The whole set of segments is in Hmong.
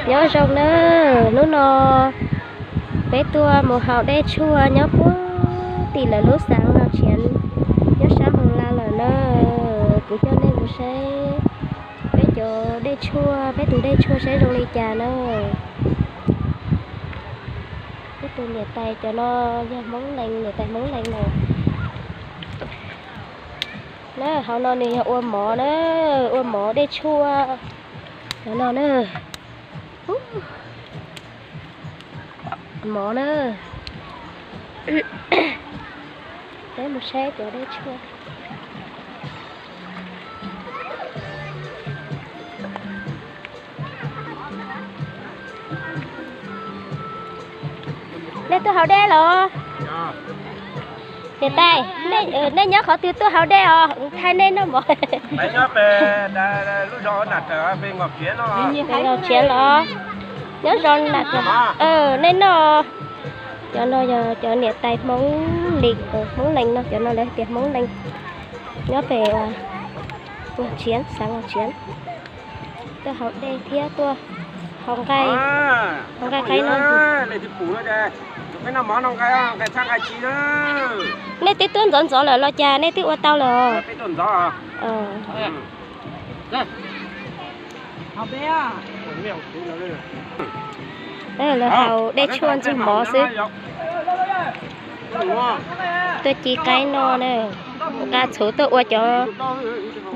Nyob zoo na, hnub no peb tuaj mus haus dej tshuaj nyob puag tim lawv lub xeev Los Tsiav nyob sab Moos Laus lawm na. Kuv coj nej mus saib peb cov dej tshuaj, peb tus dej tshuaj saib zoo li cas na. Peb tus niam tais cov no yog Hmoob Lees, niam tais Hmoob Lees na. Na, hauv no nws yog ua mov na, ua mov dej tshuaj. Cov no na, mov na. Peb mus saib cov dej tshuaj. Nej tuaj haus dej los? Niam tais, nej nyob qhov twg tuaj haus dej os? Thaij nej noj mov. Peb nyob pem lub zos Nas Raws, pem Nkos Tsiav los? Nyob zos Nas Raws. Nej noj. Cov no yog cov niam tais Hmoob Lees, Hmoob Lees no, cov no lawv tias Hmoob Lees. Nyob pem Nkos Tsiav, xeev Nkos Tsiav. Tuaj haus dej thiab tuaj haus nqaij, haus nqaij qaib no. Nej twb tuaj ntxov ntxov lawm los cas nej twb ua tau lawm? Lawv haus dej tshuaj ntxuag mov xwb. Tuaj ci qaib noj na. Nqa txhuv tuaj ua cov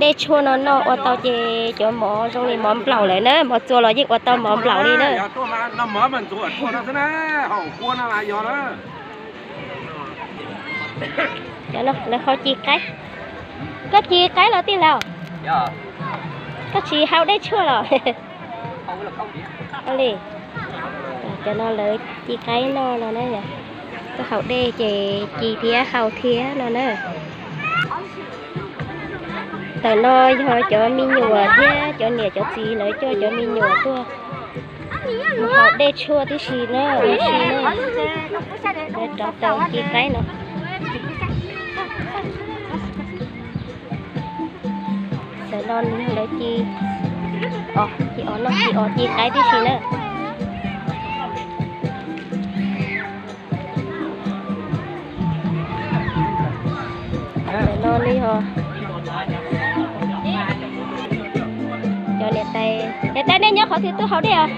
dej tshuaj no noj, ua tau ces cov mov zoo li mov nplaum lawm na, mov txua los yeej ua tau mov nplaum li na. Cov no lawv haus ci qaib. Koj ci qaib los tij laug? Koj tsis haus dej tshuaj los? Li, cov no lawv ci qaib noj no na. Tuaj haus dej ces ci thiab haus thiab no na. Ntawm no yog cov me nyuam thiab cov niam cov txiv lawv coj cov me nyuam tuaj mus haus dej tshuaj tib si na, ua si na. Lawv rov tau ci qaib no. Ntawm no nws yog lawv ci, ci os noj, ci os ci qaib tib si na. Ntawm no nws yog cov niam tais. Niam tais, nej nyob qhov twg tuaj haus dej os?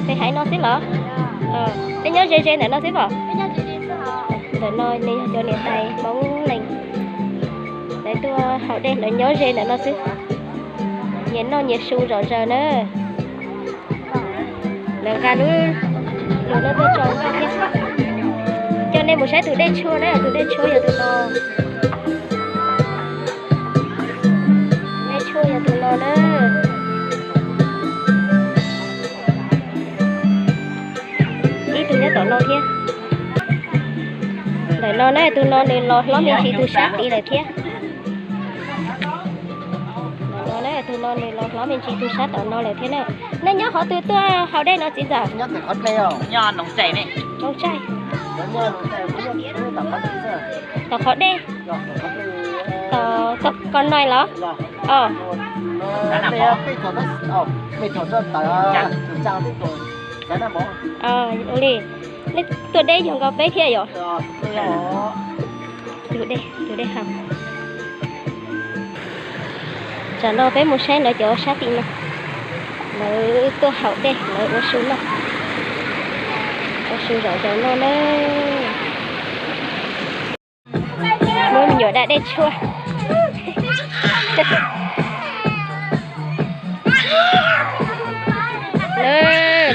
Pem haiv no xwb los? Nej nyob ze ze ntawm no xwb pom? Ntawm no nws yog cov niam tais Hmoob Lees, lawv tuaj haus dej lawv nyob ze ntawm no xwb. Nyias noj nyias su zom zaws na. Lawv nqa lub, lub no tuaj tso thiab. Coj nej mus saib tus dej tshuaj na, tus dej tshuaj yog tus no. Dej tshuaj yog tus no na. Ib tug nyob tom no thiab. Ntawm no na, tus no nws los hlob me ntsis tus sab tid lawm thiab. Tus no nws los hlob me ntsis tus sab tom no lawm thiab na. Nej nyob qhov twg tuaj haus dej no txiv ntxawm? Nyob Noov Tsaig. Tom qhov dej. Tom Kos Nois los? Ua li, nej tuaj deb yog nkaus peb thiab yom? Tus dej, tus dej haus. Tsam no peb mus saib lawv cov sab tim no. Lawv tuaj haus dej, lawv ua su noj. Ua su zom zaws noj na. Muab me nyuam da dej tshuaj.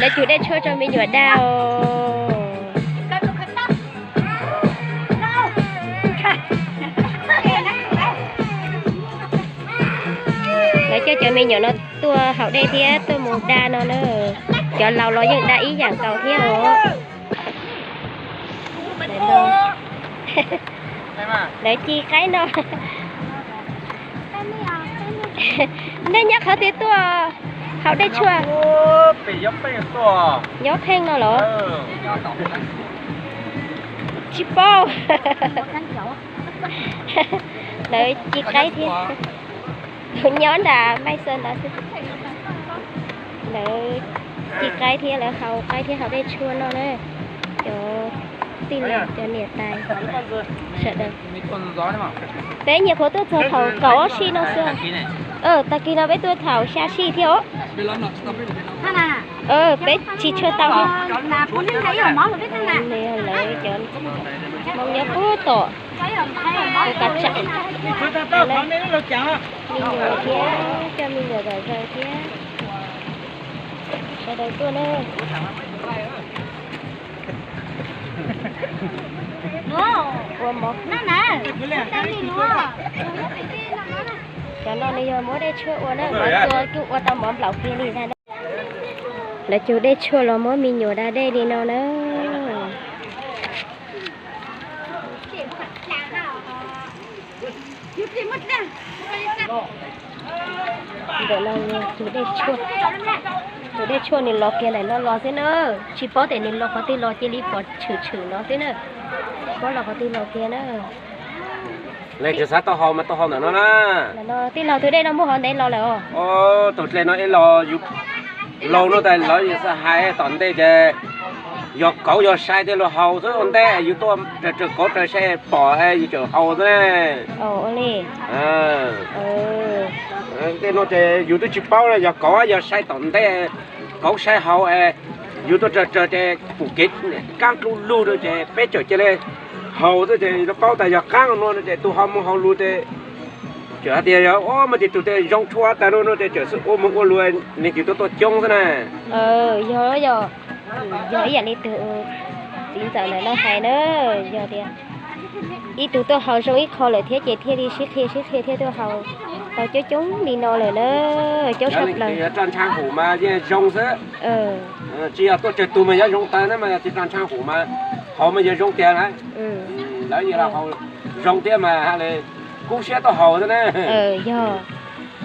Lawv cug dej tshuaj rau me nyuam da os. Lawv coj cov me nyuam no tuaj haus dej thiab tuaj mus da no na. Cov laus los yeej da ib yam nkaus thiab os. Lawv ci qaib no. Nej nyob qhov twg tuaj haus dej tshuaj? Nyob pheej no los? Tsis paub. Lawv ci qaib thiab. Nyob nram Maiv Xaws ntawd xwb. Lawv Qaib thiab lawv haus qaib thiab haus dej tshuaj no na. Cov tij laug cov niam tais sawv daws. Peb nyuam qhuav tuaj txog thaum kaum ob sij no xwb. Tag kis no peb tuaj thaum xya sij thiab os. Peb tsis tshua tau. Lawv cov Hmoob nyob puag tom kav tsam. Me nyuam thiab, coj me nyuam zom zaws thiab. Sawv daws tuaj na. Ua mov. Cov no nws yog muab dej tshuaj ua na, mov txua kuj ua tau mov nplaum kiag li ntag na. Lawv cug dej tshuaj los muab me nyuam da dej li no na. Ntawm no cug dej tshuaj, cug dej tshuaj nws los kiag ntawm no los xwb na. Tsis paub tias nws los qhov twg los, cia li pom tshwm tshwm no xwb na. Tsis paub los qhov twg los kiag na. Leej twg xav tuaj haus mas tuaj haus ntawm no na. Tij laug, tus dej no muaj hov ntev los lawm os? Tus dej no ib los yus laus no tas lawv yus xav hais tom ntej ces yog kauv yog sai thiaj los haus xwb. Ua ntej yus tuaj raws raws kauv raws sai pom es yus tseem haus xwb. Ua li. Tej no ces yus twb tsis paub yog kauv yog sai tom ntej, kauv sai haus es yus tuaj raws raws ces pum kev qaab dlub lug rau ces peb tseem cia li haus xwb ces paub tas yog qaab no ces tus ho mus haus lug ces tseem hais tias yog ua mas ces tus tes zoo tshua tas no no ces tseem xwb ua mus ua lug leej twg tuaj tuaj coob xwb na. Yog, yog ib yam li tus txiv ntxawm ntawm no hais na, yog tias ib tug tuaj haus zoo ib qho lawm thiab ces thiaj li sib qhia sib qhia thiaj tuaj haus tau coob coob li no lawm na. Coob tshaj plaws. Roj ntsha hum mas yeej zoo xwb. Tsis yog tuaj tsawg tus mas yuav zoo tas na, mas yog tsis roj ntsha hum mas haus mas yuav zoo tiag na. Lawv yeej los haus zoo thiab mas ha li kub siab tuaj haus xwb na. Yog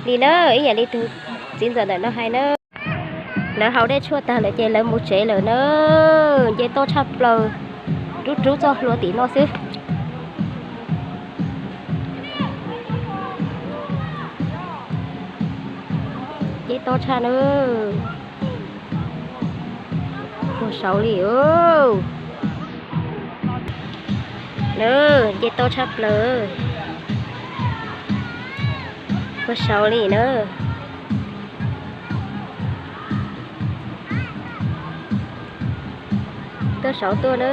li na, ib yam li tus txiv ntxawm ntawm no hais na. Lawv haus dej tshuaj tag lawm ces lawv mus tsev lawm na. Nce toj tshaj plaws, rub rub txoj hlua tim no xwb. Nce toj tshaj na. Puag saud li. Nce toj tshaj plaws. Puag saud li na. Tuaj saud tuaj na.